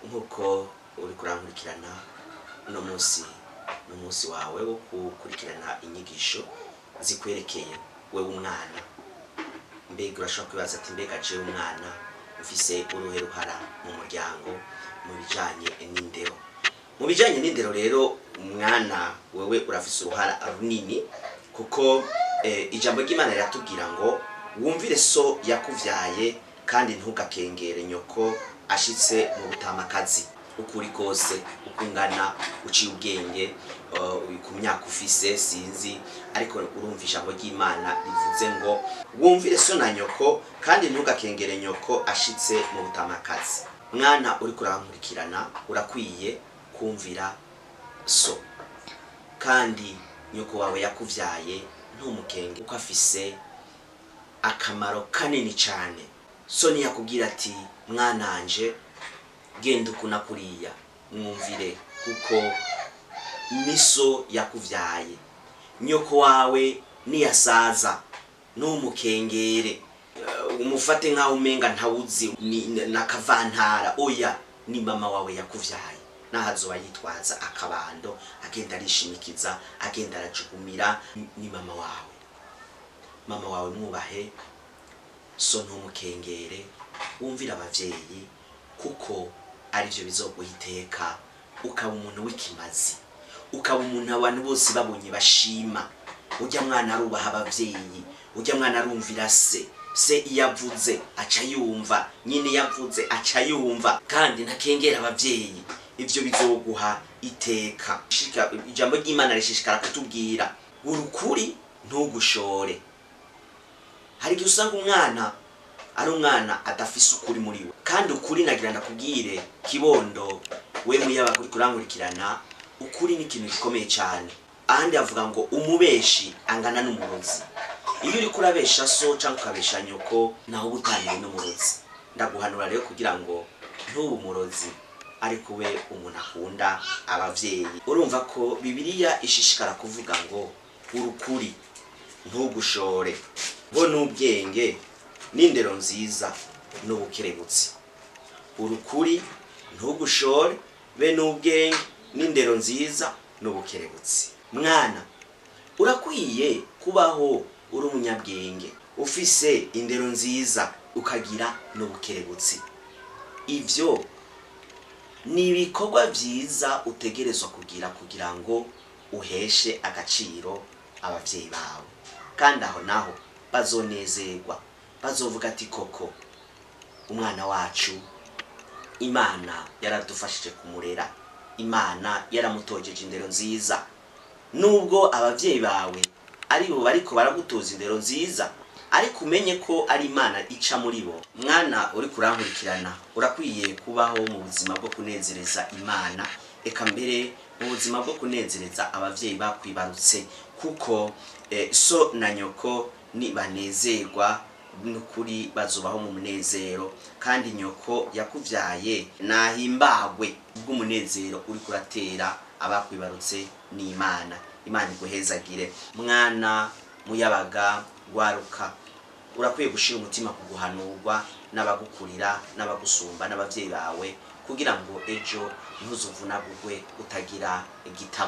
Nk'uko uri kurankurikirana uno munsi, ni umunsi wawe wo gukurikirana inyigisho zikwerekeye wewe umwana. Mbega urashobora kwibaza ati: "Mbega jewe umwana mfise uruhe ruhara mu muryango mu bijanye n'indero?" Mu bijanye n'indero rero, umwana, wewe urafise uruhara runini, kuko ijambo ry'Imana riratubwira ngo: "Wumvire so yakuvyaye, kandi ntugakengere nyoko ashitse mu butamakazi." Uko uri kose, uko ungana, uciye ubwenge, ku myaka ufise sinzi, ariko urumva ijambo ry'Imana rivuze ngo: "Wumvire so na nyoko, kandi ntugakengere nyoko ashitse mu butamakazi." Mwana uri kurankurikirana, urakwiye kumvira so, kandi nyoko wawe yakuvyaye ntumukenge, kuko afise akamaro kanini cyane. So niyakubwira ati: "Mwananje, genda uku na kuriya," mwumvire, kuko ni so yakuvyaye. Nyoko wawe niyasaza ntumukengere, umufate nk'aho umenga ntawuzi nakavantara. Oya, ni mama wawe yakuvyaye. Naho azoba yitwaza akabando, agenda arishimikiza, agenda arajugumira, ni mama wawe. Mama wawe mwubahe, so ntumukengere, wumvire abavyeyi, kuko arivyo bizoguha iteka, ukaba umuntu w'ikimazi, ukaba umuntu abantu bose babonye bashima: "Ujya mwana arubaha abavyeyi, ujya mwana arumvira se. Se iyo avuze aca yumva, nyine iyo avuze aca yumva, kandi ntakengera abavyeyi." Ivyo bizoguha iteka. Ijambo ry'Imana rishishikara kutubwira: "Urukuri ntugushore." Hari igihe usanga umwana ari umwana adafise ukuri muri we, kandi ukuri, nagira ndakubwire kibondo, we muyaba kuri kurankurikirana, ukuri ni ikintu gikomeye cyane. Ahandi avuga ngo: "Umubeshi angana n'umurozi." Iyo uriko urabesha so cyangwa ukabesha nyoko, naho uba utaniye n'umurozi. Ndaguhanura rero kugira ngo ntube umurozi, ariko ube umuntu akunda abavyeyi. Urumva ko Bibiliya ishishikara kuvuga ngo: "Urukuri ntugushore, bo n'ubwenge n'indero nziza n'ubukerebutsi." Urukuri ntugushore, be n'ubwenge n'indero nziza n'ubukerebutsi. Mwana, urakwiye kubaho uri umunyabwenge, ufise indero nziza, ukagira n'ubukerebutsi. Ivyo ni ibikorwa vyiza utegerezwa kugira kugira ngo uheshe agaciro abavyeyi bawe, kandi aho naho bazonezerwa, bazovuga ati: "Koko umwana wacu Imana yaradufashije kumurera, Imana yaramutojeje indero nziza." Nubwo abavyeyi bawe ari bo bariko baragutoza indero nziza, ariko umenye ko ari Imana ica muri bo. Mwana uri kurankurikirana, urakwiye kubaho mu buzima bwo kunezereza Imana, eka mbere mu buzima bwo kunezereza abavyeyi bakwibarutse, kuko so na nyoko nibanezerwa, n'ukuri bazubaho mu munezero, kandi nyoko yakuvyaye nahimbagwe bw'umunezero uri kuratera abakwibarutse n'Imana. Imana iguhezagire, mwana muyabaga. Gwaruka, urakwiye gushira umutima ku guhanurwa n'abagukurira, n'abagusumba, n'abavyeyi bawe, kugira ngo ejo ntuzuvunagurwe utagira igitaba.